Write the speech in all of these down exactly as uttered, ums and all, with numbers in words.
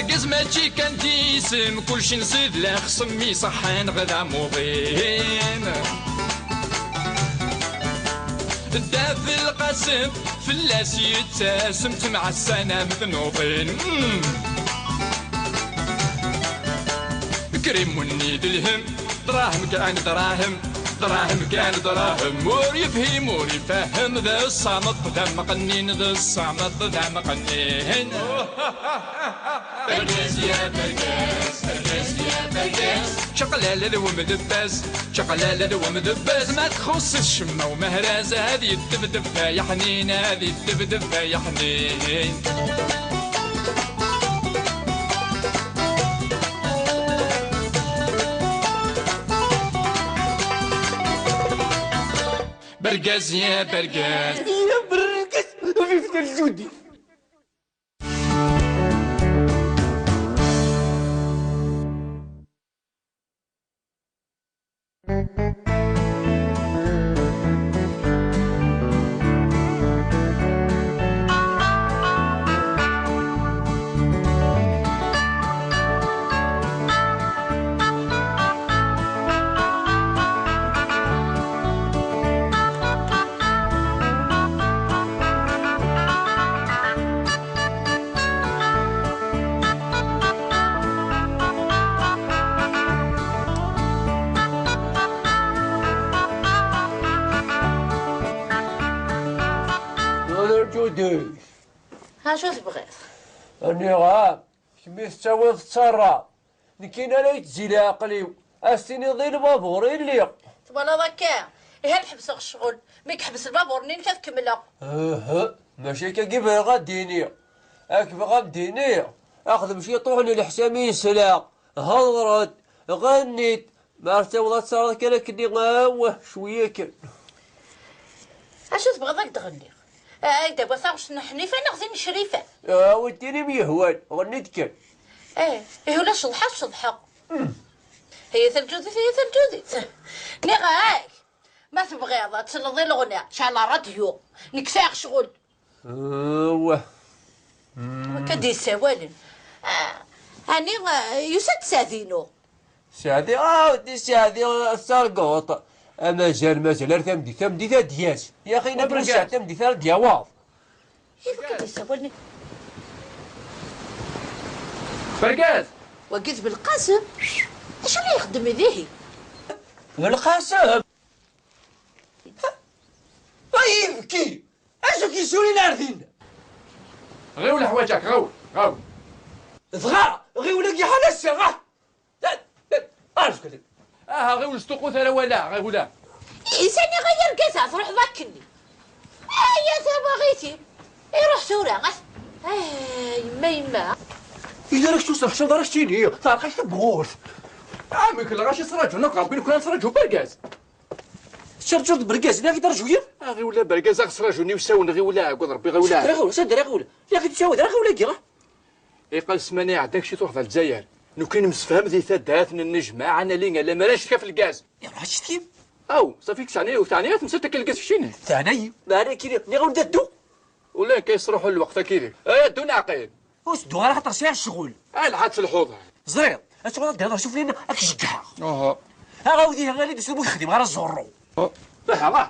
Argaz mačči kan d isem, kulci nzid la xsem iṣeḥḥan ɣer d amuḍin. Dda Belqasem fell-as yettasem, ttemɛassan am tnuḍin. Mm. Krim wenni d lhem, dṛahem kan dṛahem, dṛahem kan dṛahem, ur yefhim ur ifehhem, d ṣṣameṭ d amqennin, d ṣṣameṭ d amqennin. Bergaz ya bergaz, bergaz ya bergaz. Čaqlala d wemdebbaz, čaqlala d wemdebbaz. Ma txuṣṣ ccemma umehraz, ad yeddebdeb ay aḥnin, ad yeddebdeb ay aḥnin. Bergaz ya bergaz. Ya bergaz, vive le Judi. Acu tebɣiḍ? Aniɣer? Kemmi tettawiḍ tettarraḍ. Nekkini ara yettzili ɛqel-iw. Ad s-tiniḍ i lbabuṛ i lliɣ. Twalaḍ akka? Ihi ad ḥebseɣ ccɣel. Mi yeḥbes lbabuṛ-nni, nekk ad kemmleɣ. Uhu, mačči akka i bɣiɣ ad d-iniɣ. Ak bɣiɣ ad d-iniɣ, xdem ciṭuḥ n leḥsab i yesla. Hedṛet, ɣennit, ma ar taweḍ ad taɣeḍ kan akkenni, awah, cwiya kan. Acu tebɣiḍ ad k-d-ɣenniɣ? Ad d-awiɣ taɣect n Ḥnifa neɣ tin n Crifa? Awi-d tin i m-yehwan, ɣenni-d kan. Eh, ihi ulac ceḍḥa, ceḍḥeɣ. Hiya talǧudit, hiya talǧudit. Nniɣ-ak, ma tebɣiḍ ad telleḍ i leɣna, ceɛl ṛṛadyu. Nekk sɛiɣ ccɣel. Awah. Akka d-yessawalen. Ah, ɛni, ah, yusa-d Sseɛd-inu? Sseɛd-i, ah, di Sseɛd-i, targuḍ. Amazal, mazal ar tameddit, tameddit ad d-yas. Yaxi, nna d Sseɛd tameddit ara d-yawaḍ. Ihi akka d-yessawalen. Bergaz! Wagi d Belqasem. Acu la ixeddem dihi? Belqasem! Ay ibki! Acu k-yessurin ar din? Ɣiwel ḥwaǧak, ɣiwel, ɣiwel. Dɣa, ɣiwel-agi ḥal ass-a, ah! Azgel. Aha, ɣiwel sṭuqqut ara wala, ɣiwel. Isani ɣa yargaz-a truḥeḍ akkenni. Ay a tawaɣit-iw. Iruḥ tura, ah, ah, yemma, yemma. Ila ara k-tusrexceḍ ara k-tini, terqay tewwurt. Amek lɣaci ttraǧun akk, Rebbi nekni ad netraǧu bergaz. Ttraǧuḍ bergaz, la k-traǧu yiḍ? Aɣiwla bergaz, aɣ-sraǧun iwsawen, ɣiwla, ɛeggeḍ Rebbi, ɣiwla. Ɣiwla, sadder, ɣiwla. La k-d-ttawad, ɣiwla, gira. Iqal ssmana iɛeddan kečči truḥeḍ ar Lezzayer. Nekni nemsefham di taddart n nnejmaɛ, ad nali alamma ara ncetki ɣef lgaz. Iruḥ acetki? Aw, ṣafi kečč teɛni, ur teɛni ara temsalt akka lgaz keččini? Teɛna-yi. Meɛna kini, nniɣ-awen-d addu. Ula akka yesruḥu lweqt akkidi. Ay, addu neɛqil. Ur tedduɣ ara xaṭer sɛiɣ ccɣel. Alḥa ad telḥuḍ. Ẓriɣ, ad tuɣaleḍ ad d-hḍer suflin ad k-ceggɛeɣ. Uhu. Aɣawdi-ha ad d-isum ur xdimeɣ ara ẓurru. Aha, ṛah.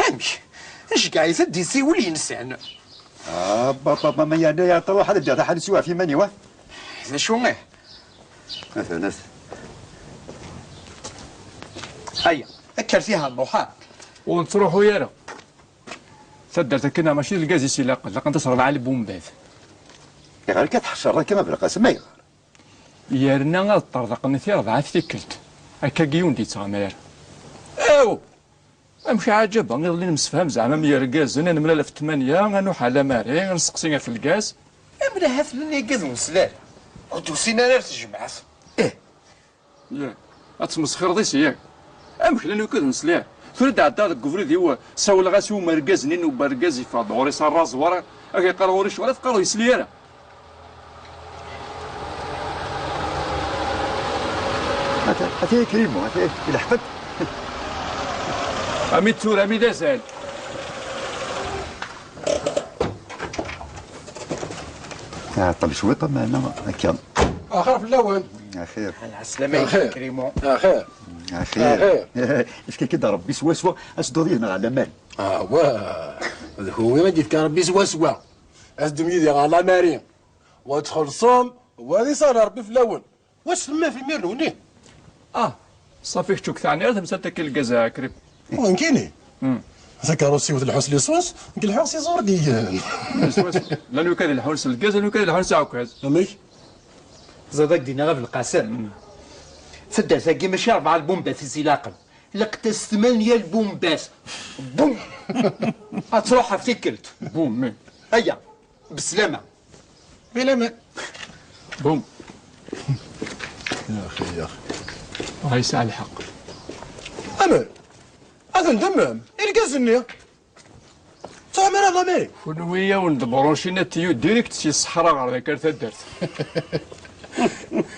Amek? Nceggeɛ-it ad d-isiwel yensan. Ah, baba, baba, ma yerna yeɛṭel, ruḥ ad d-iɣer ḥal siwa ɣef iman-iw, ah. D acu, ih? Atan, atan. Aya, kker fiha, ruḥ, ah. Ur nettruḥu ara. Taddart akken mačči d lgaz i s-ilaqen, laqent-as rebɛa lbumbat. Ayɣer akka tḥeccreḍ akka a Belqasem, ayɣer? Yerna ad ṭṭerḍeqen i rebɛa tikkelt. Akkagi ur d-yettɣamar. Aw! Amek ɛǧaba, iḍelli nemsefham zeɛma am yergazen, ad nemlal ɣef ttmanya, ad nuḥal amari, ad nesteqsi ɣef lgaz. Amla ha tella n yigad ur nesli ara. Ur d-usin ara ar tejmaɛt. Ih. Yah, ad tmesxireḍ isi, yak? Amek llan wikid ur nesli ara? Tura d-ɛeddaɣ deg ubrid-iw, sawleɣ-as i umergaz-nni n ubergaz yeffeɣ-d ɣur-i s rraẓ wara, ad k-yeqqar ɣur-i ccɣel, ad teqqareḍ ur yesli ara. Ata, ata ya Krimo, ata ilḥeq-d. Ami d tura, ami d azal. Ɛṭel cwiṭ, ameɛna akka. Axir fell-awen. Axir. Ɛeslama-k, Axir. Krimon. Axir. Axir. Axir. Efk-ak-id Ṛebbi swaswa, ad tedduḍ yid-neɣ ɣer laman. Awah, d kunwi i d-yefka Ṛebbi swaswa. Ad teddum yid-i ɣer lamari. Wa txellṣem, wa ad iṣali Ṛebbi fell-awen. Wacu temmam imir-nni? Ah, ṣafi kečč ur k-teɛni ara temsalt-agi n lgaz a Krim. Wa nekkini? Hmm. Takeṛṛust-iw telḥu s liṣuṣ, nekk leḥḥuɣ s iẓurdiyen. Swaswa. Llan wid ad lḥun s lgaz, llan wid ad lḥun s aɛekkaz. Amek? Ẓiḍ ak-d-iniɣ a Belqasem. Hmm. Taddart-agi mačči rebɛa lbumbat i s-ilaqen. Laqent-as tmanya lbumbat. Bum! Ad truḥ ɣef tikkelt. Bum, mi. Aya. Beslama. Bilama. Bum. Yaxi, yaxi. Ah, yesɛa lḥeqq. Amer, ad tendemem, irgazen-nni. Ttɛumar a Lameri. Kunwi awen-d-bruncin atiyu direct si ṣṣeḥra ɣer dakar taddart.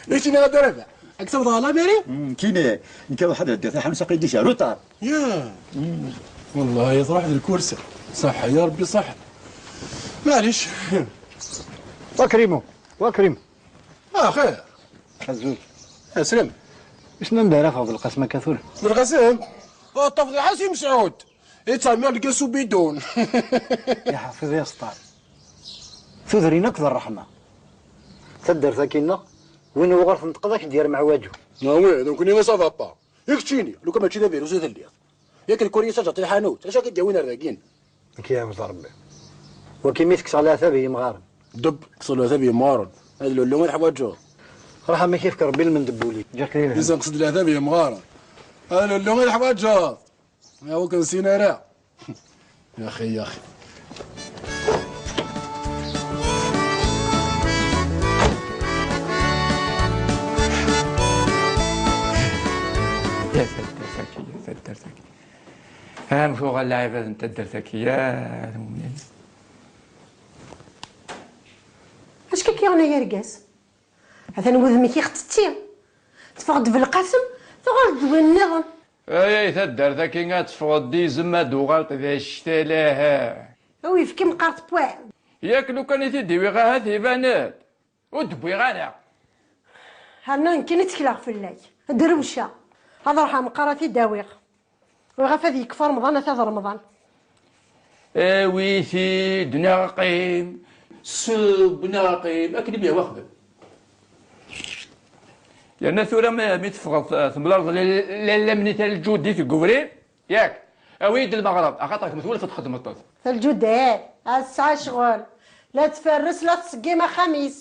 Ičini a Darabeɛ, ad k-tawḍeḍ a Lameri? Mm, kini, nekk ad ḥad d taḥanut aqi déjà retard. Ya. Wallahi, truḥ d lkursa. Ṣaḥḥa, ya Ṛebbi, ṣaḥḥa. Maɛlic. Wa Krim, wa Krim. Ah, xir. Azul. Aslem. Wissen anda ara afeɣ Belqasem akka tura? Belqasem? Oh, ṭṭafḍ iḥas i Mesɛud. Yettɛemmir lgaz s ubidun. Iḥfeḍ ya sṭar. Tudrin akk d ṛṛeḥma. Taddart-agi-nneɣ, win uɣur tenṭqeḍ ad k-d-yerr meɛwaǧu. Ah oui, nekkni ça va pas. I keččini, lukan mačči d avirus i telliḍ. Yak lkuriya saǧaṭ i lḥanut, acu akka d-yawin ar dagin? Nekk yeɛbed Ṛebbi. Waki mi tekkseɣ leɛtab i yimɣaren. Deb, kkseɣ leɛtab i yimɣaren. Ad lullu i teḥwaǧeḍ. Ruḥ amek ifk Ṛebbi lmend n wul-ik. Ǧǧiɣ-k di lehna. Izan kkseɣ-d leɛtab i yimɣaren. Ad lullu i teḥwaǧeḍ. Yak ur k-nessin ara. Yaxi, yaxi. Ya taddart-agi, ya taddart-agi. Amek uɣal lɛibad n taddart-agi, ya lmumnin? Acu k-yuɣen ay argaz? Atan wudem-ik ixetti. Teffeɣ-d Belqasem, tuɣal-d d win nniḍen. Ay, ay taddart-agi ad teffɣeḍ d izem, ad d-uɣaleḍ d actal, aha. Awi, efk imqar tewwiḍ. Yak lukan i t-id-iwiɣ ahat iban-d. Ur d-wwiɣ ara. Herna nekkini ttekleɣ fell-ak. Drewceɣ. Ad ruḥeɣ meqqar ad t-id-awiɣ. Ɣef ad yekfu Remḍan, ata d Remḍan. Awi-t-id neɣ qqim, ṣubb neɣ qqim, akken i m-yehwa xdem. Yerna tura mi, mi teffɣeḍ, eh, temlaleḍ la, la, la lamnit a lǧudit deg ubrid, yak, awi-yi-d lmeɣreb, axaṭer kemm twulfeḍ txedmeḍ-t. A lǧudat, a tesɛa ccɣel, la tferres, la tṣeggim axxam-is.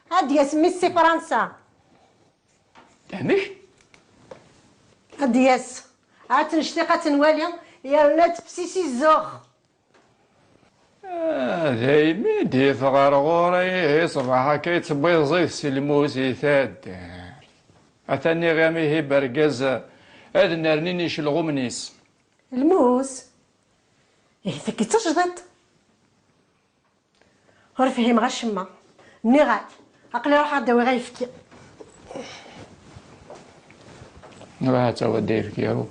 Ad d-yas mmi-s si Fransa. Amek? Ad d-yas. Ad tt-nectiq, ad tt-nwali, yerna tefsi si zzux. Ah, daymi d-yeffeɣ ɣer ɣur-i, ihi ṣṣbeḥ akka yettbiẓẓit s lmus i taddart. Atan nniɣ-am ihi bergaz ad nernin icelɣumen-is. Lmus? Ihi tagi d tajdiṭ. Ur fhimeɣ acemma. Nniɣ-ak, aql-i ruḥeɣ ad d-awiɣ ayefki. Ruḥ ad tawiḍ ayefki, aw.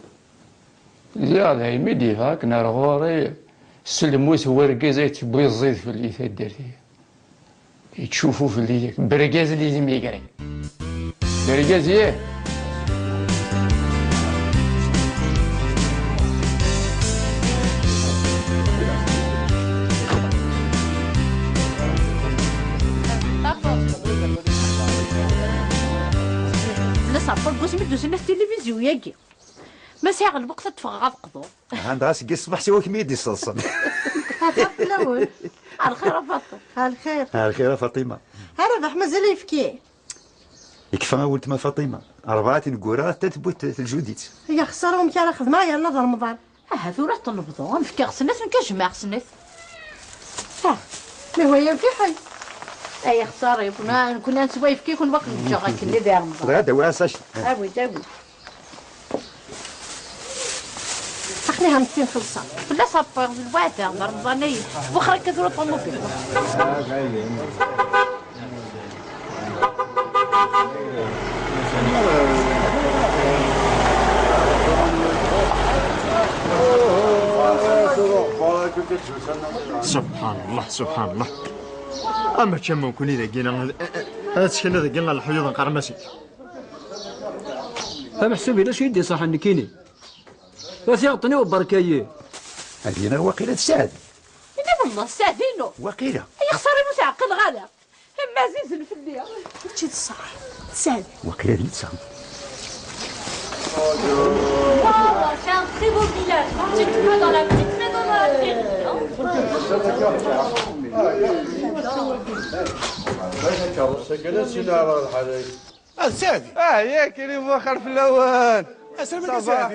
Ziɣ daymi d-yeffeɣ akken ar ɣur-i, s lmus n wergaz ay yettbwiẓẓid fell-i taddart-iw. Yettcuffu fell-i yak. Bergaz li d imigran. Bergaz, yah! La sɛeffer deg wasmi d-usen at tilivizyu-agi. Ma sɛiɣ lweqt ad d-ffɣeɣ ad qḍuɣ. Aha, dɣa seg ṣṣbeḥ siwa kemm i yi-d-iṣeḍṣen. Axir fell-awen. Ɛelxir a Faṭima. Ɛelxir. Ɛelxir a Faṭima. A Rabaḥ, mazal ayefki? Yekfa a weltma Faṭima. Rebɛa tineggura, ta tewwi-t lǧudit. Ay axeṣṣar, amek ara xedmeɣ yerna d Remḍan? Aha, tura ad t-nebḍu. Ad m-fkeɣ snat, nekk ad jemɛeɣ snat. Ah, ma hwa yan fiḥel. Ay axeṣṣar-iw, kuna, kuna neswa ayefki, kun wakken ǧǧeɣ akken di Remḍan. Dɣa ad awiɣ asac. Awi-d, awi-d. Aql-i ha mettin xelṣeɣ. Fell-as appiḍ d lweɛda, d Remḍan-ayi. Wexxer akka tura ṭumubil. Subḥan Llah, subḥan Llah. Ama ččan mumkun i dagi, ad, ad ttekkan dagi ɣer leḥyuḍ n Qermasi. Ameḥsub yella acu i d-iṣaḥen nekkini. Ati aɣeṭṭen-iw berka-yi. Ad yini waqila d Saɛd. Ini wallah, Saɛd-inu. Waqila. Ay xsara, ur t-ɛqileɣ ara. Am ɛzizen fell-i. Mačči d ṣṣeḥ. Saɛd. Waqila d netta. Waouh, c'est un très beau village. On dirait que tu vas dans la petite maison de la prairie, hein. Ah, Saɛdi. Ah, yak, ili wexxer fell-awen. Asalama a Saɛdi.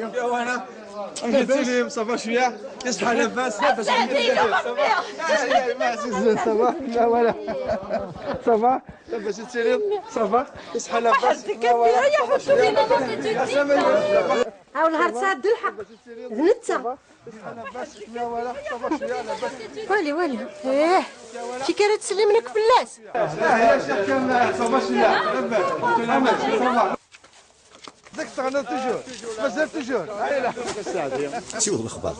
Amek i tettili? Ça va cwiya? Iṣḥa labas? Labas. Ça va? Ça va? Labas i tettiliḍ? Ça va? Iṣḥa labas? Asalama. Aw, nehar tesɛiḍ-d lḥeqq. D netta. Wali, wali. Ih. Kika ara teslim nekk fell-as. Zik teɣniḍ toujours. Mazal toujours. Siweḍ lexbar.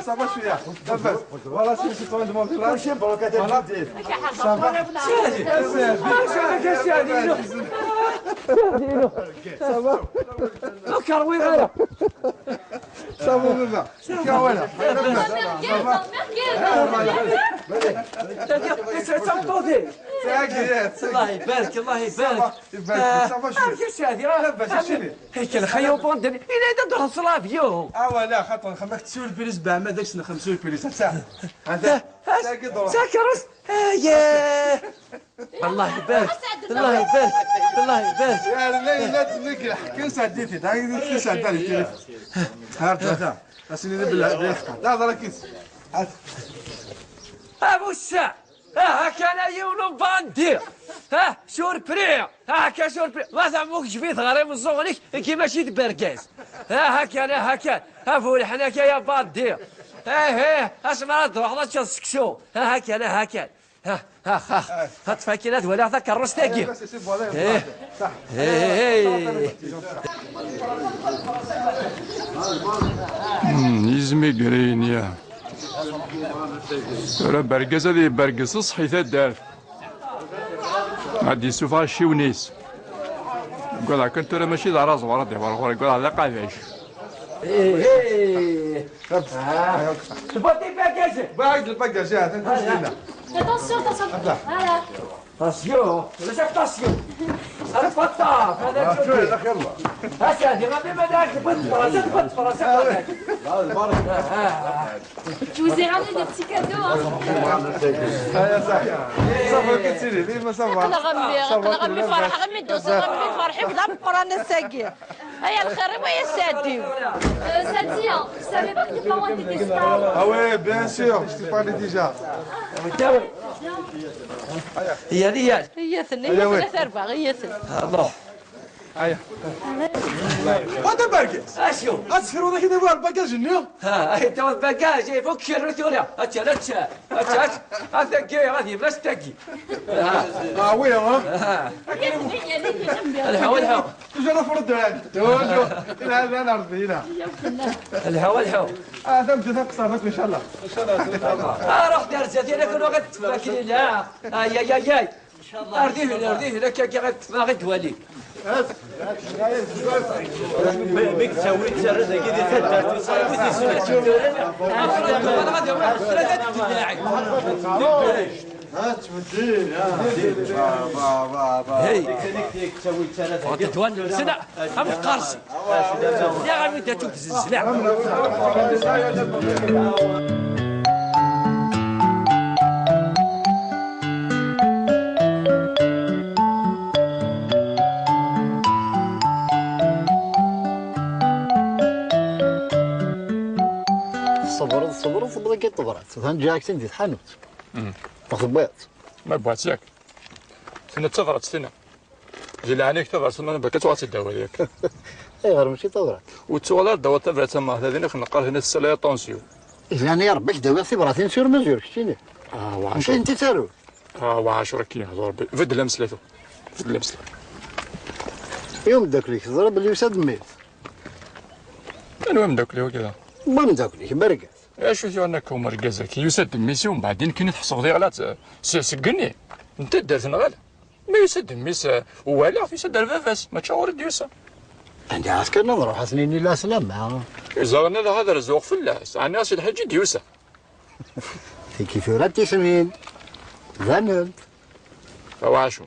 Ça va cwiya. Voilà, c'est le citoyen de mon village. Voilà. Ça va. Ça va. Ça va, baba. Ça va. الله يبارك، الله يبارك. Ça va شوية. لاباس، شنو؟ هيك الخير وبوندن. إلا إذا درس لافيو. آه، ولا خاطر خمك تسول بليس بعمل داك سنة خمسة سول بليس. هذا. ساكرس. آه، ياه. الله يبارك، الله يبارك، الله يبارك. يا لا، لا، تنقل. كم ساعة ديتي؟ داك كم ساعة ديتي؟ هارت هذا. اسني بالله، بالله. لا، لا، كيس. هات. أبو الشعب. ها هاك انا يونو باندي. ها شور بري. ها هاك شور بري. ما تعموك جبيت غريب الزغنيك. كي ماشي تبركاز. ها هاك انا هاك. ها فول حناك يا باندي. ايه ايه، اش مرات روح لا تشسكسو. ها هاك انا هاك. ها ها ها. ها تفاكينات ولا ذاك الرستاكي. ايه. ايه ايه. يزمي قرين يا. Tura bergaz ad yebbergez ṣṣeḥ i taddart. Ad d-yessufeɣ acciwen-is. Gguleɣ kan tura mačči d araẓ wara d-iwar ɣur-i, gguleɣ d aqabac. Tewwiḍ ibagajen? Bagaj lbagaj, ya, atan kullec lila. Attention, attention. Voilà. Attention, ulac attention. Attention, attention. Attention, attention. Attention, attention. Attention, attention. Attention, attention. Je vous ai ramené des petits cadeaux, hein. Aya, ça. Ça va, كتير، ديما ça va. Aql-aɣ a mmi, aql-aɣ a mmi, ferḥeɣ a mmi, d-usiɣ a mmi, ferḥ-iw d ameqqran ass-agi. Aya lxir-iw, ay ass-agi. Euh, Sadia, je savais pas que tes parents étaient stars. Ah ouais, bien sûr, je t'ai parlé déjà. Iyyat, iyyat. Iyyat, iyyat, arba, iyyat. Aya. Wata bergaz! Acu? Ad tefruḍ akken iwar bagaj-nni? Ha, ay tawa bagaj, ay fuk kerru tura. Ačča, ačča, ačča, ačča. Ad tagi, ad yemlas tagi. Ah oui, hein? Lḥu, lḥu. Toujours la fraude de l'Inde. Toujours. Ila, ila, ila, Rebbi, ila. Lḥu, lḥu. Ah, tamdint ad teqṣer, inchallah. Inchallah. Ah, ruḥ dar zdat, ila kun waɣ-d tfakri, la. Ay, ay, ay, ay. Ar dihin, ar dihin, akka, akka, ɣer tteffaɣ i d-wali. Mi, mi yettawi, yettarra dagi di taddart, yettṣarrif i tislit. Ɣad yawi tlata n tedlaɛin. Ɣad tbeddel, ah. Hey. Ɣad tedwan, sina, am tqarsi. Lliɣ armi d-atuɣ tzezla. Tṣebreḍ, tṣebreḍ, tewweḍ-ik-id tebrat. Atan ǧǧiɣ-ak-tt-in di tḥanut. Tebwiḍ-tt. Ma bwiɣ-tt yak. Tina d tabrat, tina. Di leɛnaya-k tabrat, ma bakka ad tuɣal d awal yak. Ayɣer mačči tabrat? Ur tettuɣal ara d awal tabrat, ama hda din i k-neqqar tina tessala aṭansyu. Di leɛnaya Rebbi ad k-d-awiɣ tibratin sur mesure, keččini. Ah, wa acu? Acu i tent-ittaru? Ah, wa acu akka yehḍer Rebbi? Beddel ameslay tura. Beddel ameslay. I umeddakel-ik, teẓriḍ belli yusa-d mmi-s? Anwa ameddakel-iw akka? N wameddakel-ik, mergaz. Acu t-yuɣen akka umergaz-agi? Yusa-d mmi-s-iw, mbeɛd i nekkini tḥesbeḍ iɣla-tt s, seg igenni n taddart neɣ ala? Ma yusa-d mmi-s, eh, uwalaɣ-t, yusa-d ar baba-s, mačči ɣur-i d-yusa. Anda ara tekkerneḍ, ruḥ ad s-nini la slama. Iẓerren ad, ad rzuɣ fell-as, ɛni si lḥaǧ i d-yusa? Tiki tura tismin banent. Awa acu?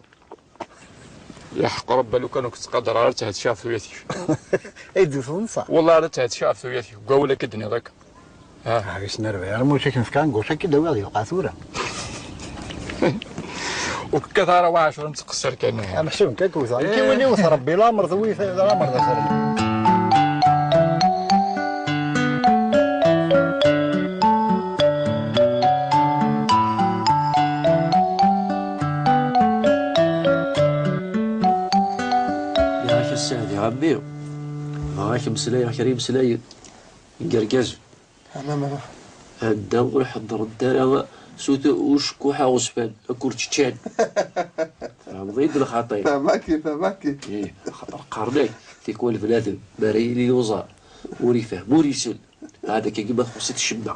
Yeḥqer Rebbi, lukan ur k-ttqadar ara, ad tɛedci ɣef tuyat-ik. Ay d-tenṣa. Wallah ara tɛedci ɣef tuyat-ik, deg wawal akka d-tenniḍ akka. Ah. Ah, wissen arba, ara muc akken fkan, goc akka d-awiɣ di lqatura. Ur kkat ara wa ɛecra, nettqeṣṣir kan. Ameḥsub kan kewteɣ. Nekki win iwet Rebbi, lamer d wi, lamer d axir. Nniɣ-ak a Sseɛdi Rebbi, bɣiɣ ad k-mmeslayeɣ kra imeslayen n yergazen. Ama, ama. Anda ur ḥeddrent ara sut ucekkuḥ aɣezfan akked ččan. Tfehmeḍ-iyi-d lxaṭi? Fehmeɣ-k, fehmeɣ-k. Ih, axaṭer qqaren-ak tikwal bnadem mi ara yili yuẓam, ur ifehhem, ur isell. Ɛad akka ma txuṣ-it ccemma.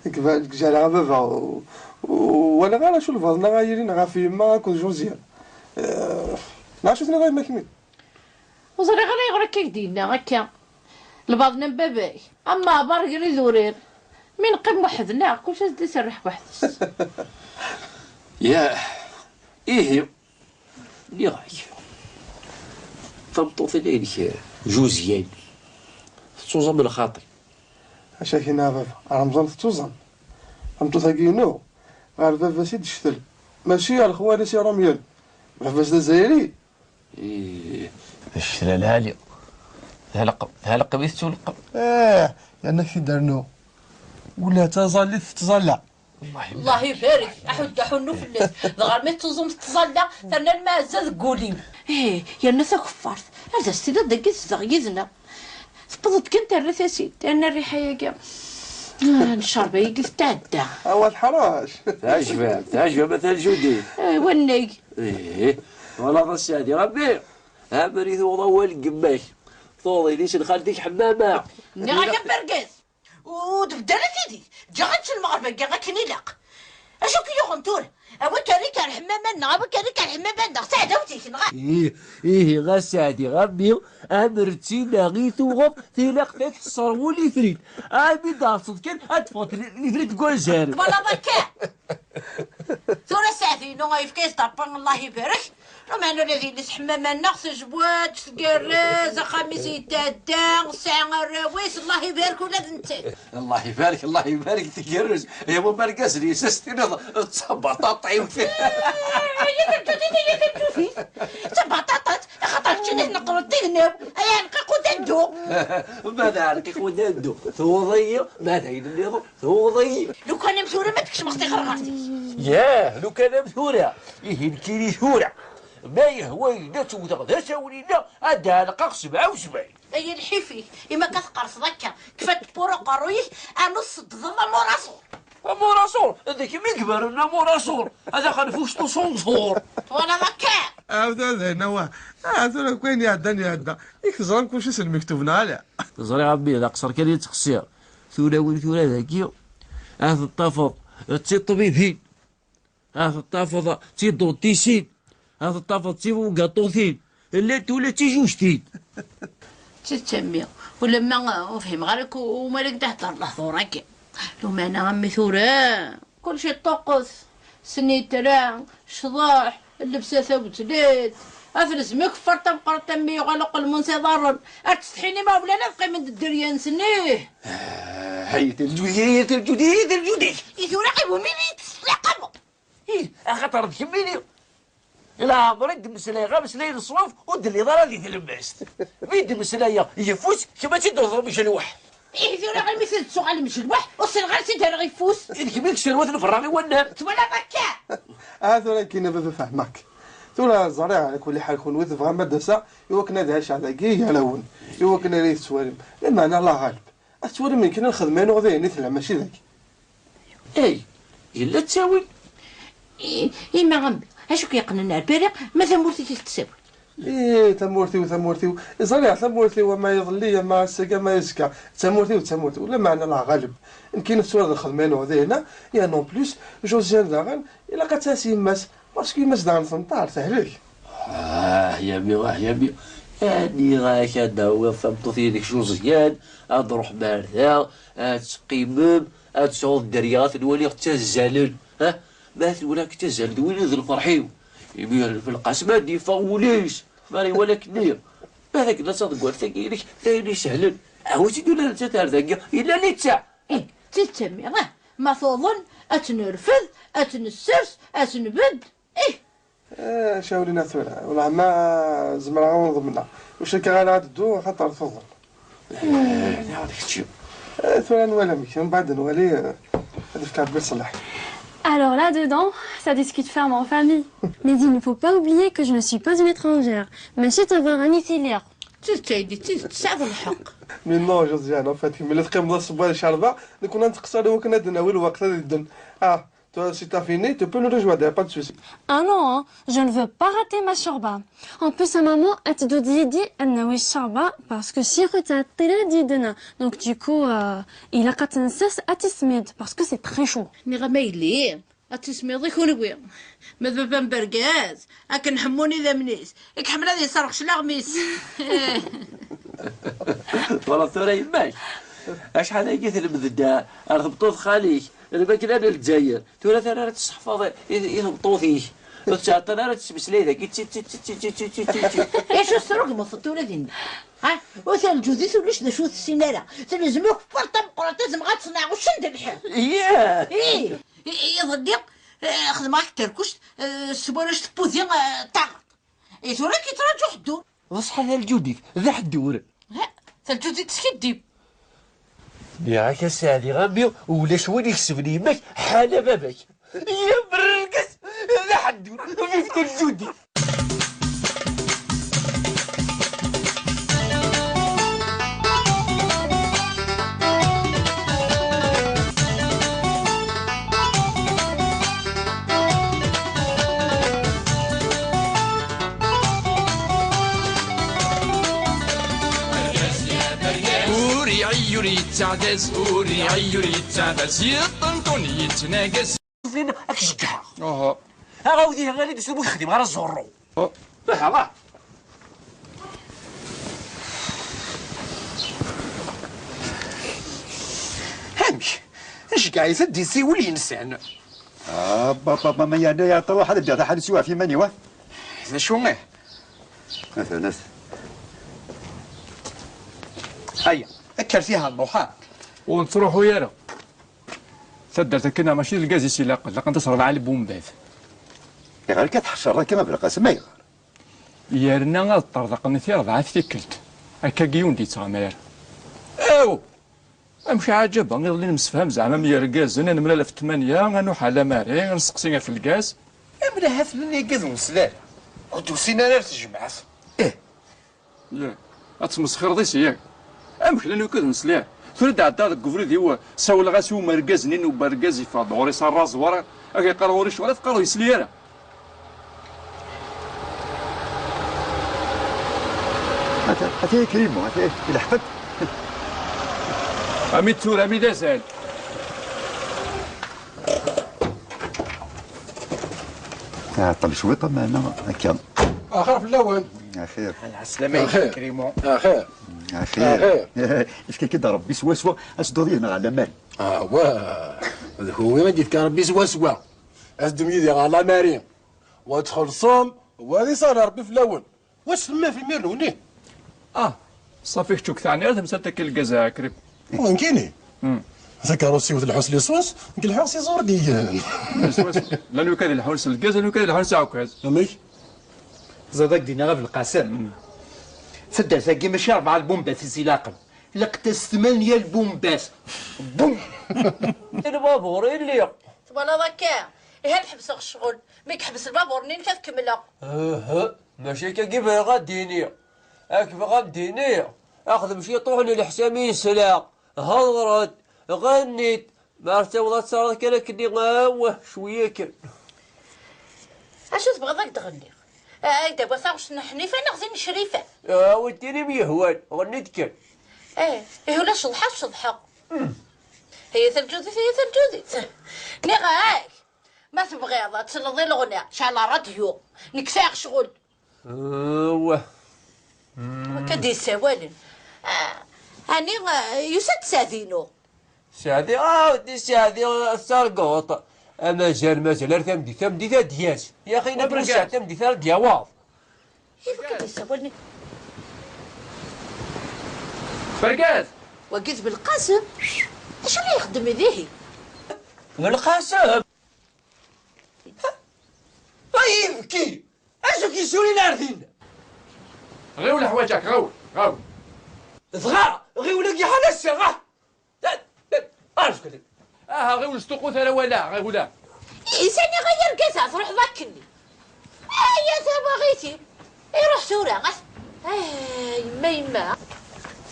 Nekk ba-, nekk jeɛleɣ a baba, u-, u-, walaɣ ara acu lbaḍna ara yilin ɣef yemma akked Josiane. Eh, neɣ acu tenniḍ a yemma kemmi? Ur ẓriɣ ara ayɣer akka i k-d-yenna akka. Lbaḍna n baba-k, am Maɛbar gar idurar. Mi neqqim weḥd-neɣ, kullec ad s-d-iserreḥ weḥd-s. Yah, ihi, nniɣ-ak, tameṭṭut-nni-inek, Josiane, tettuẓam lxaṭi. Ḥaca-k-in a baba, Remẓan tettuẓam. Tameṭṭut-agi-inu, ɣer baba-s i d-tectel, mačči ɣer lexwal-is Iṛumyen. Baba-s d Azzayri. Ih, d ccetla lɛali. Tɛelqem, tɛelqem i tettuleqqem. Eh, yerna k-id-rnu. Ula d taẓallit tettẓalla. Allah ibarek. Allah ibarek, aḥuddu aḥunnu fell-as. Dɣa mi tettuẓum tettẓalla, terna lmeɛzza deg wul-im. Ih, yerna takeffart. Ad as-tiniḍ dagi tezdeɣ yid-neɣ. Tewweḍ-d kan terra-t-as-id, yerna rriḥa-yagi. Ah, n ccerba-yagi tetɛedda. Awa teḥṛec. Teɛjeb-am, teɛjeb-am a Tal Judit. Eh, wannag. Ih, twalaḍ a Sseɛdi Rebbi, amer i tuɣeḍ awal n yemma-k, tuɣeḍ yelli-s n xalti-k Ḥemmama. Nniɣ-ak a Bergaz, ur d-beddel ara tidi, ǧǧiɣ-ak lmeɣreb-agi akken ilaq. Acu k-yuɣen tura? A wi k-rriɣ ar Ḥemmama-nneɣ, a wi k-rriɣ ar Ḥemmama-nneɣ, d taɛdawt-ik, neɣ? Ih, ihi a Sseɛdi Rebbi, amer d tinna i tuɣeḍ, tilaq ad tesserwul itri. Armi d-tɛeṭṭseḍ kan, ad d-ffɣent litrit deg wanzaren. Twalaḍ akka? Tura Sseɛdi-inu, yefka-yas-d Rebbi, Allah ibarek. Lameɛna ula d yelli-s Ḥemmama-nneɣ tejwed, tgerrez, axxam-is yetɛedda, tesɛa arraw-is, Allah ibarek ula d nettat. Allah ibarek, Allah ibarek, tgerrez. Ay wa, ma argaz-nni, s as-tiniḍ d tabaṭaṭa-iw. Ay, ay, ay, ay, ay, d tabaṭaṭat, axaṭer keččini tneqqreḍ tignaw, ay aɛenqiq udaddu. Ma d aɛenqiq udaddu, tuɣeḍ-iyi, ma d ayen nniḍen, tuɣeḍ-iyi. Lukan am tura ma tkecmeḍ tixerɣert-ik. Yah, lukan am tura, ihi nekkini tura. Ma yehwa-yi ad tt-wteɣ d asawen-inna, ad d-ɛelqeɣ sebɛa u sebɛin. Ay lḥif-ik, imi akka tqerseḍ akka, kfa-d tewwura uqerruy-ik, arnu tsedddeḍ amuraṣur. Amuraṣur? D kemm i iberren amuraṣur, ad aɣ-nfucṭu s unẓur. Twalaḍ akka? Ɛawed ad ayen awa. Ah, tura akk ayen iɛeddan iɛedda. Yak teẓram kullec s lmektub neɣ ala? Ẓriɣ a mmi, d aqeṣṣer kan i ttqeṣṣireɣ. Tulawin tura dagi, ad t-tafeḍ d tiṭbibin. Ad teṭṭafeḍ d tiduntisin, ad teṭṭafeḍ d tibugaṭutin, llant ula d tijujtin. D tidet a mmi, ulamma ur fhimeɣ ara akk umareg d-ihedder lehdur-agi. Lumana a mmi tura, kullec iṭṭuqqet, snitra, ccḍeḥ, llebsa tawetlit, ad telzem ikeffar tameqqrant a mmi yuɣal uqelmun s iḍarren, ad ttsetḥin imawlan ad qqimen d dderya-nsen, ih! Ah, ay terǧudi, ay terǧudi, ay terǧudi! I tura iwumi i yi-d-teslaqeḍ? Ih, axaṭer d kemmini. Leɛmer i d-mmeslayeɣ ameslay n ṣṣwab ur d-telliḍ ara di tlemmast. Mi d-mmeslayeɣ yeffus, kemm ad tt-id-tewḍeḍ mcelwaḥ. Ih, tura ɣimi t-id-tuɣal mcelwaḥ, ur ssineɣ ara tt-id-rreɣ yeffus. D kemm i yesserwaten ferraɣ i wannar. Twalaḍ akka? Ah, tura nekkini a baba fehmeɣ-k. Tura ẓriɣ ɛla kulli ḥal kunwi tebɣam ad d-aseɣ i wakken ad ɛiceɣ dagi gar-awen, i wakken ara yi-tettwalim. Lameɛna Allah ɣaleb. Ad twalim nekkini lxedma-inu d ayen i tella, mačči d akken. Ay, yella ttawil? I, ima a mmi, acu k-yeqqnen ar Bariq, ma tamurt-ik i k-ttawil? Ih, tamurt-iw, tamurt-iw. Ẓriɣ tamurt-iw, ama iḍelli, ama ass-agi, ama azekka. D tamurt-iw, d tamurt-iw. Lameɛna, Allah ɣaleb. Nekkini tura d lxedma-inu dinna. Ya, non plus, Josiane daɣen, ilaq ad tas yemma-s. Parce que yemma-s daɣen tenṭer, tehlek. Ah, yami, ah, yami. Aniɣ-ak ad d-tawiḍ tameṭṭut-inek Josiane, ad nruḥ ar da, ad teqqimem, ad tesɛuḍ dderya, ad ten-waliɣ ttazzalen. Ha? Ma tura ttazzalen, d win d lferḥ-iw. Imiren Belqasem ad d-yeffeɣ wul-is. Mari wala k-nniɣ. Ma d akken ad taḍeggart tagi-inek, d ayen isehlen. Awi-tt-id ula nettat ar dagi, yella littaɛ. Ih, d tidet a mmi, ah, ma tuḍen, ad tt-nerfed, ad tt-nessers, ad tt-nbedd. Ih. Eh, cawlina tura, wala ma zemreɣ ad wen-ḍemneɣ. Ur cukkeɣ ara ad dduɣ, axaṭer tuḍen. Eh, tura nwala amek, mbeɛd nwali, eh, ad d-fkeɣ Rebbi ṣṣellaḥ. Alors là-dedans, ça discute ferme en famille. Mais il ne faut pas oublier que je ne suis pas une étrangère. Mačči d tabeṛṛanit i lliɣ. D tidet, aydi, d tidet, tesɛiḍ lḥeqq. Mais non, Josiane, en fait, mi la teqqimeḍ asewwal ccerba, nekkni ad nettqeṣṣer i wakken ad d-nawi lweqt ad idden. Ah, toi, si t'as fini, tu peux nous rejoindre, y a pas de souci. Ah non, hein, je ne veux pas rater ma ccerba. En plus, à maman, elle te dit, dit, elle n'a oui ccerba, parce que si tu as tiré, dit, demain. Donc, du coup, euh, il a qu'à t'insister à tismid, parce que c'est très chaud. Nniɣ-am a yelli, ad tismiḍ i kunwi. Ma d baba n bergaz, akken ḥemmun idammen-is, i iḥemmel ad yesserɣ cclaɣem-is. Twalaḍ tura yemma-k? Acḥal agi telmed-d ar tmeṭṭut xali-k, lmakla n Lezzayer. Tura tara ara tesseḥfaḍ i, i, i tmeṭṭut-ik. Ur tettɛeṭṭil ara ad tettmeslay dagi. Ti, ti, ti, ti, ti, ti, ti, ti, ti. Acu tesrugmeḍ tura dinna? Ha? Ur terǧu di tullist d acu ur tessin ara. Telzem akk porte tameqqrant, ad zemɣ ad tt-neɛuccen d lḥir. Yah! Ih! I, i, iḍelli, eh, xedmeɣ-ak terkuct, eh, s warrac tewwudi, eh, taɣert. I tura ki-ttṛaǧu ḥeddur. D ṣṣeḥ a Lǧudit, d aḥeddur. Ha, ta Lǧudit teskiddib. Nniɣ-ak a Sseɛdi, a mmi, ulac win ikesben yemma-k ḥala baba-k. Yemma-k d aḥeddur, vive Lǧudit. Ur iɛi ur yettaɛdaz, ur iɛi ur yettaɛdaz, yeṭṭenṭun yettnagas. Ak-ceggɛeɣ. Aha. Aɣ awdi ɣer-i d-sum ur xdimeɣ ara ẓurru. Oh. Aha, ṛah. Amek? Aceggeɛ-it ad d-isiwel yensan. Ah, ba, ba, ba, ma yerna yeɛṭel, ruḥ ad ddiɣ taḥanut-iw ɣef yiman-iw, ah. D acu, ih? Atan, at. Aya, kker fiha, nruḥ, ah. Ur nettruḥu ara. Taddart akkenna mačči d lgaz i s-ilaqen, laqent-as rebɛa lbumbat. Ayɣer akka tḥeccreḍ akka a Belqasem, ayɣer? Yerna ad ṭṭerḍeqen tirebɛa tikkelt. Akkagi ur d-yettɣama ara. Aw! Amek ɛajaba, iḍelli nemsefham zeɛma am yergazen, ad nemlal ɣef ttmanya, ad nruḥ ar la mairie, ad nesteqsi ɣef lgaz. Amla ha-ten-an yaggaden ur nesli ara. Ur d-usin ara ar tejmaɛt. Ih. Yak. Ad tmesxireḍ isi, yak. Amek llan yukad ur nesli ara? Tura d-ɛeddaɣ deg ubrid-iw, sawleɣ-as i umergaz-nni n ubergaz yeffeɣ-d ɣur-i s rraẓ wara, ak yeqqar ɣur-i ccɣel, ad teqqareḍ ur yesli ara. Ata, ata Krimo, ata ilḥeq-d. Ami d tura, ami d azal. Iɛeṭṭel cwiṭ, meɛna akka. Axir fell-awen. Axir. Ɛeslama-k, Krimo. Axir. Axir. Axir. Yefka-k-id Ṛebbi swaswa, ad tedduḍ yid-neɣ ɣer lamari. Awah, d kunwi i d-yefka Ṛebbi swaswa. Ad teddum yid-i ɣer lamari. Wa txellṣem, wa d iṣer Ṛebbi fell-awen. Wacu temmam imir-nni? Ah, ṣafi kečč ur k-teɛni ara temsalt akka n lgaz a Krimo. Nekkini? Hmm. Takeṛṛust-iw tleḥḥu s liṣuns, nekk leḥḥuɣ s iẓurdiyen. Swaswa. Llan wid ad leḥḥun s lgaz, llan wid ad leḥḥun s aɛekkaz. Amek? Ẓiḍ ak-d-inna a Belqasem. Hmm. Taddart-agi mačči rebɛa lbumbat i s-ilaqen. Laqent-as tmanya lbumbat. Bum! Lbabur i lliɣ. Twalaḍ akka? Ihi ad ḥebseɣ ccɣel. Mi yeḥbes lbabur-nni, nekk ad kemmleɣ. Uhu, mačči akka i bɣiɣ ad d-iniɣ. Ak bɣiɣ ad d-iniɣ, axdem ciṭuḥ n leḥsab i nesla. Hedṛet, ɣennit, ma ar taweḍ ad taɣeḍ kan akken-nni, awah, cwiya kan. Acu tebɣiḍ ad k-d-ɣenniɣ? Ay, d awi taɣect n Ḥnifa neɣ tin n Crifa? A wi tinim yehwan, ɣennit kan. Eh, ihi ulac ceḍḥa, ceḍḥeɣ. Hiya talǧudit, hiya talǧudit. Nniɣ-ak, ma tebɣiḍ ad telleḍ i leɣna, ceɛl ṛṛadyu. Nekk sɛiɣ ccɣel. Awah. Akka d-yessawalen. Ah, ɛni, ah, yusa-d Seɛdinu? Seɛdi, ah, di Seɛdi, ah, targuḍ. Amazan mazal ar tameddit, tameddit ad d-yas. Yaxi, nna Bergaz. Tameddit ara d-yawaḍ. Iwakken ad d-yessawalen. Bergaz! Wagi d Belqasem. D acu ara yexdem dihi? Belqasem! Ay ibki! Acu k-yessurin ar din? Ɣiwel ḥwaǧak, ɣiwel, ɣiwel. Dɣa, ɣiwel-agi ḥal ass-a, ah! Arzu kan. Aha, ɣiwel, sṭuqqut ara walaɣ, ɣiwel. Ihi sani ɣer yergaza truḥeḍ akkenni? Aya tawaɣit-im. Iruḥ tura. Ah, yemma, yemma.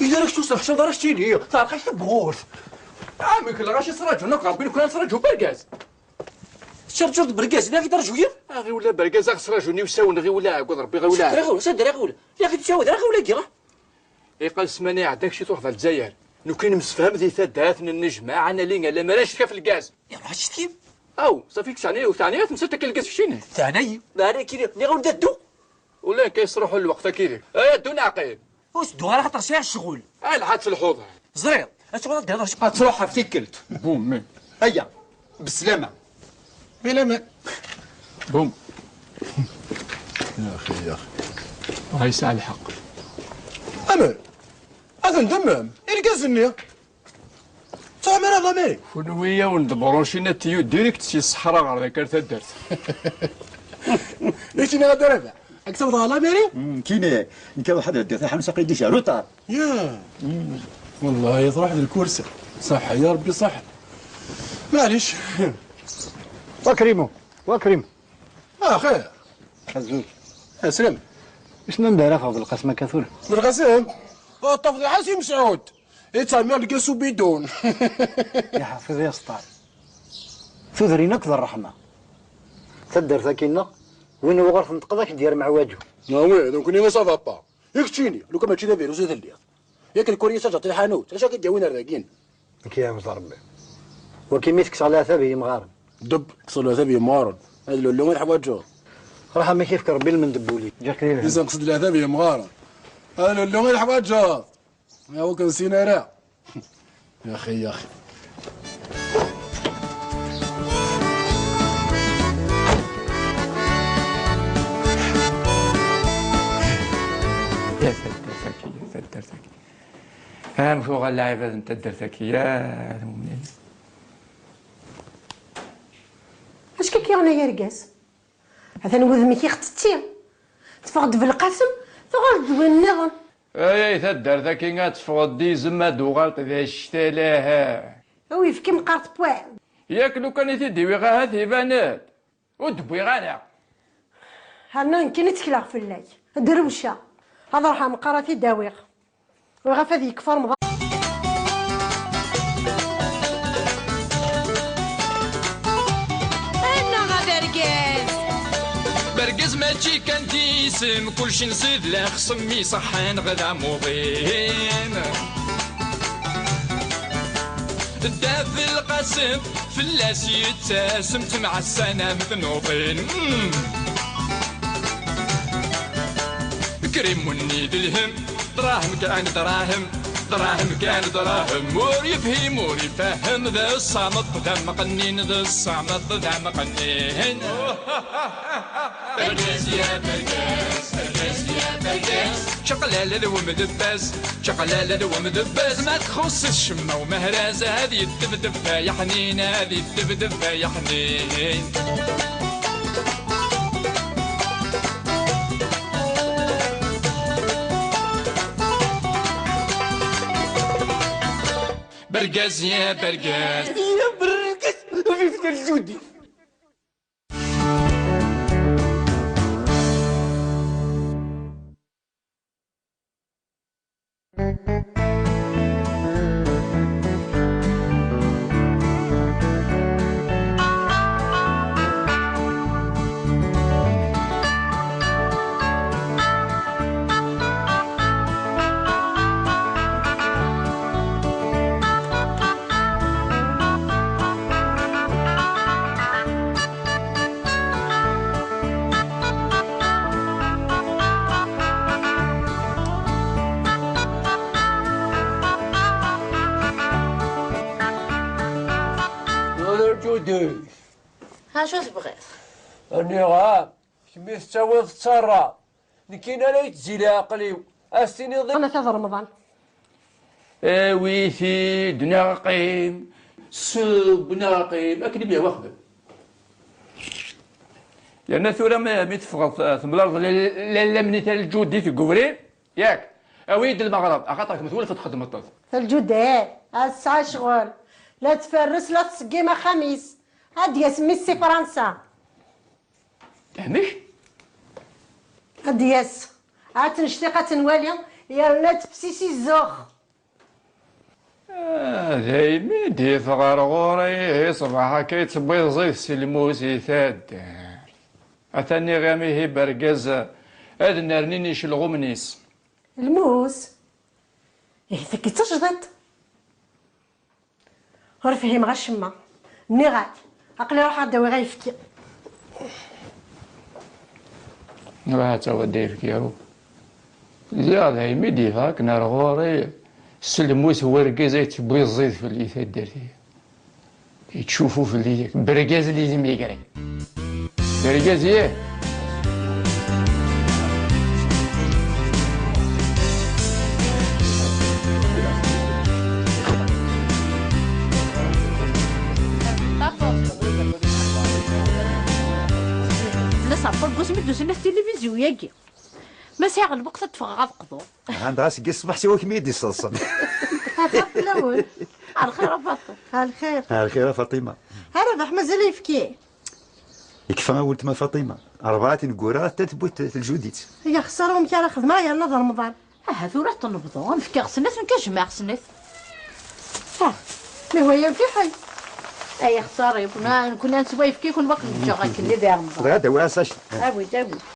Ila rak tusseḥcaḍ ara s-tini, teɛreq-ak tewwurt. Amek lɣaci ttraǧun akk ɣer win kan ttraǧu bergaz. Ttraǧuḍ bergaz, la k-ttraǧu yiḍ? Ah, ɣiwel a bergaz, aɣ-ttraǧun iwsawen, ɣiwel a, ɛeggeḍ Rebbi, ɣiwel a. Ɣiwel, sanda ara ɣiwel? La k-ttcaweḍ ara ɣiwel-agi. Iqal ssmana iɛedda kečč i truḥeḍ ar Lezzayer. Nekkni nemsefham di taddart, nennejmaɛ, ad nali alamma ara ncetk ɣef lgaz. Iruḥ ad tcetkim? Aw, ṣafi kečč teɛni-, ur teɛni ara temsalt akka lgaz keččini? Teɛna-yi. Meɛna nekkini, nniɣ-awen-d ad dduɣ. Ula akka yesruḥu lweqt akid-ik. Ay, ad ddu neɛqil. Ur s-dduɣ ara xaṭer sɛiɣ ccɣel. Ay, lḥa ad telḥuḍ. Ẓriɣ. Ad truḥeḍ ad d-hedreḍ. Ad truḥ ɣef tikkelt. Bum. Aya. Beslama. Bilama. Bum. Yaxi, yaxi. Dɣa yesɛa lḥeqq. Amer, ad tendemem, irgazen-nni. Ttɛum ara lamari. Kunwi yawen-d bronchine à tuyau direct si ṣṣeḥra ɣer dakar taddart. Nekk ttiniɣ ad d-arabeɣ. Ad k-tafeḍ ɣer lamari? Mm, kini, nekk ad ruḥ ad d-ddiɣ taḥanut aqi déjà retard. Ya. Mm. Wallahi, truḥ d lkursa. Ṣaḥḥa, ya Rebbi, ṣaḥḥa. Maɛlic. Wa Krim, wa Krim. Ah, xir. Azul. Aslem. Isem anda ara afeɣ Belqasem akka tura? Belqasem? Ur tafḍiḥ a Si Mesɛud. Yettɛemmiṛ lgaz s ubidun. Iḥfiḍ ya sṭar. Tudrin akk d ṛṛeḥma. Taddart-agi-nneɣ, win wuɣur tenṭeqeḍ ad k-d-yerr meɛwaǧu. Ah oui, nekkni ça va pas. I keččini, lukan mačči d avirus i telliḍ. Yak lkuri saǧaṭ i lḥanut, d acu akka d-yawin ar dagin? Nekk yeɛwez Rebbi. Waki mi tekkseɣ leɛtab i yimɣaren. Deb, kkseɣ leɛtab i yimɣaren. Ad lullu i teḥwaǧeḍ. Ruḥ amek yefk Rebbi lmend n wul-ik. Ǧǧiɣ-k di lhem. Isenqes-d leɛtab i yimɣaren. Ad lullu i teḥwaǧeḍ. Ya ur k-nessin ara. Yaxi, yaxi. Ya taddart-agi, ya taddart-agi. Amek uɣal lɛibad n taddart-agi, ya lmumnin. Acu k-iɣen ay argaz? Atan wudem-ik ixetti. Teffeɣ-d Belqasem, tuɣal-d win nniḍen. Ay, ay, taddart-agi ad teffeɣ-d d izem, ad d-uɣal d actal, aha. Awi, efk imqart pwa. Yak lukan i t-id-iwiɣ, ahat iban-d. Ur d-wwiɣ ara. Herna nekkini ttekleɣ fell-ak. Ad rewceɣ. Ad ruḥeɣ meqqar ad t-id-awiɣ. Ɣef ad yekfu Remḍan. Annaɣ ad argaz! Bergaz mačči kan d isem, kulci nṣid la xsem iṣeḥḥan ɣ d amuḍin. Dda Belqasem, fell-as yettasem, temɛassanam tnuḍin. Mm. Krim unni d lhem. Dṛahem kan dṛahem, dṛahem kan dṛahem, ur yefhim ur ifehhem, d ṣṣameṭ d amqennin, d ṣṣameṭ d amqennin. Bergaz ya bergaz, bergaz ya bergaz. Čaqlala d wemdebbaz, čaqlala d wemdebbaz, ma txuṣṣ-it ccemma umehraz, ad yeddebdeb ay aḥnin, ad yeddebdeb ay aḥnin. Bergaz ya bergaz. Ya bergaz. Vive le Judi. Acu tebɣiḍ? Aniɣer? Kemmi tettawiḍ ttarra. Nekkini ara yettzili ɛaqel-iw. Ad s-tiniḍ i Ana ta d Remḍan. Awi-t-id neɣ qqim, seww neɣ qqim, akken i m-yehwa xdem. Yerna tura mi, mi teffɣeḍ, eh, temlaleḍ la, la, la, la mnit a lǧudit deg ubrid, yak, awi-yi-d lmeɣreb, axaṭer kemm twulfeḍ txeddmeḍ-t. Lǧuda, a tesɛa ccɣel, la tferres, la tṣeggim axxam-is. Ad d-yas mmi-s si Fransa. Amek? Ad d-yas. Ad tt-nectiq ad tt-nwali, yerna tefsi si zzux. Ah, daymi d-yeffeɣ ɣer ɣur-i, ihi ṣṣbeḥ akka yettewwi ẓid si lmus i taddart. Atan iɣimi ihi bergaz ad nernin icelɣumen-is. Lmus? Ihi tagi d tajdiṭ. Ur fhimeɣ acemma. Nniɣ-ak, aql-i ruḥeɣ ad d-awiɣ ayefki. Ruḥ ad tawiḍ ayefki, aw. Ziɣ daymi d-yeffeɣ akken ar ɣur-i, s lmus n wergaz ay yettewwi ẓid fell-i taddart-ihi. Yettcufu fell-i, bergaz li d imigri. Bergaz, yah! La sɛerqeɣ deg wasmi d-usan at tilivizyu-agi. Ma sɛiɣ lweqt ad d-ffɣeɣ ad qḍuɣ. Anda seg ṣṣbeḥ siwa kemm i d-iṣeḍṣen. Axir fell-awen. Ar lxir a Faṭu. Ar lxir. Ar lxir a Faṭima. A Rabaḥ, mazal ayefki? Yekfa a weltma Faṭima. Rebɛa tineggura, atta tewwi-t lǧudit. Ay axeṣṣar, amek ara xedmeɣ yerna d Remḍan? Aha, tura ad t-nebḍu. Am fkiɣ snat, nekk ad jemɛeɣ snat. Ah, ma hwa yam fiḥel. Ay axeṣṣar-iw, na-, nekkni ad neswa ayefki, kun waqt neǧǧeɣ akken i d Remḍan. Dɣa ad d-awiɣ asac. Awi-d, awi-d.